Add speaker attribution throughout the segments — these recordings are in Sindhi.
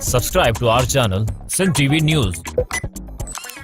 Speaker 1: Subscribe to our channel Sindh TV News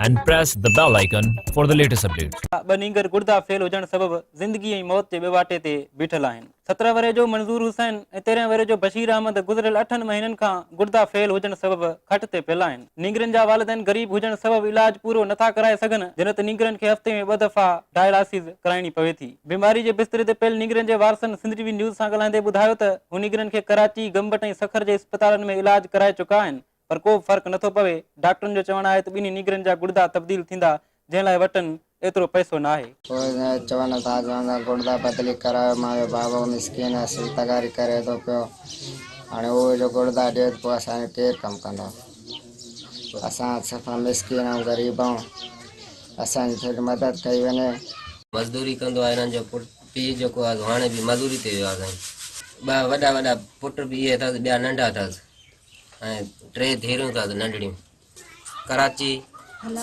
Speaker 1: and press the bell icon for the latest updates.
Speaker 2: ٻه نينگر گڙدا فيل هجڻ سبب زندگي ۽ موت جي ٻه واٽي تي بيٺل آهن. 17 ورهيه جو منظور حسين ۽ 13 ورهيه جو بشير احمد گذريل اٺن مهينن کان گڙدا فيل هجڻ سبب کٽ تي پيل آهن. نينگرن جا والدين غريب هجڻ سبب علاج پورو نٿا ڪرائي سگهن جڏهن ته نينگرن کي هفتي ۾ ٻه دفعا ڊائلاسز ڪرائڻي پوي ٿي. بيماري جي بستري تي پيل نينگرن جي وارثن سنڌ ٽي وي نيوز سان ڳالهائيندي ٻڌايو ته هو نينگرن کي ڪراچي، گمبٽ ۽ سکر جي اسپتالن ۾ علاج ڪرائي چڪا آهن پر ڪو به فرق نٿو پوي، ڊاڪٽرن جو چوڻ آهي ته ٻنهي نينگرن جا گڙدا تبديل ٿيندا جنهن لاء وٽن ايترو پئسو ناهي.
Speaker 3: پوء چون ٿا چون ٿا گڙدا بدلي ڪرايو، مان چيو بابا مسڪين آهي سل تغاري ڪري ٿو پيو، هاڻي اهو جو گڙدا ڏئي ته پوء اسان جو ڪير ڪم ڪندو، اسان صفا مسڪين آهيون غريب آهيون، اسان جي ٿوري مدد ڪئي وڃي.
Speaker 4: مزدوري ڪندو آهي هنن جو پٽ پيء جيڪو آهي سو هاڻي به مزوري تي ويو آهي سائين ٻه وڏا وڏا پٽ به اهي اٿس ٻيا ننڍا اٿس ۽ ٽي ڌيئرون اٿس ننڍڙيون ڪراچي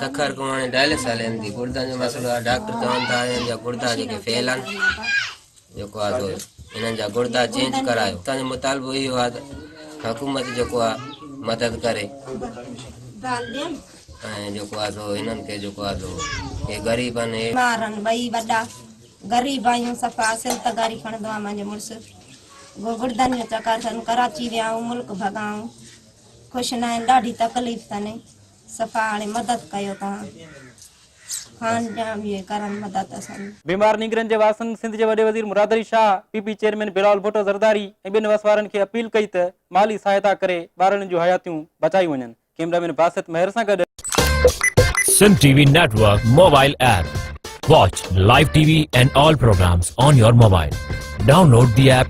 Speaker 4: سکر کان هاڻي ڊائلس هلين ٿي گڙدن جو مسئلو آهي ڊاڪٽر چون ٿا هنن جا گڙدا جيڪي فيل آهن جيڪو آهي سو هنن جا گڙدا چينج ڪرايو اسان جو مطالبو اهو آهي ته حڪومت جيڪو آهي مدد ڪري ۽ جيڪو آهي سو هنن کي جيڪو آهي سو هي غريب آهن هي
Speaker 5: ٻار آهن ٻئي وڏا غريب آهيون صفا سل تغاري کڻندو آهي منهنجو مڙس گڙدن جو چڪر اٿن ڪراچي ويا آهيون ملڪ ڀڳا آهيون خوش نه آهن ڏاڍي تڪليف اٿن صفا هاڻي مدد ڪيو توهان خان جان به ڪرن مدد اسان جي.
Speaker 2: بيمار نينگرن جي وارثن سنڌ جي وڏي وزير Murad Ali Shah, P P chairman Bilawal Bhutto Zardari ۽ ٻين وس وارن کي اپيل ڪئي ته مالي سهائتا ڪري ٻارڙن جون حياتيون بچايون وڃن. ڪيمرا مين باسط مهر سان گڏ.
Speaker 1: Sindh T V network mobile app watch live T V and all programmes on your mobile download the app.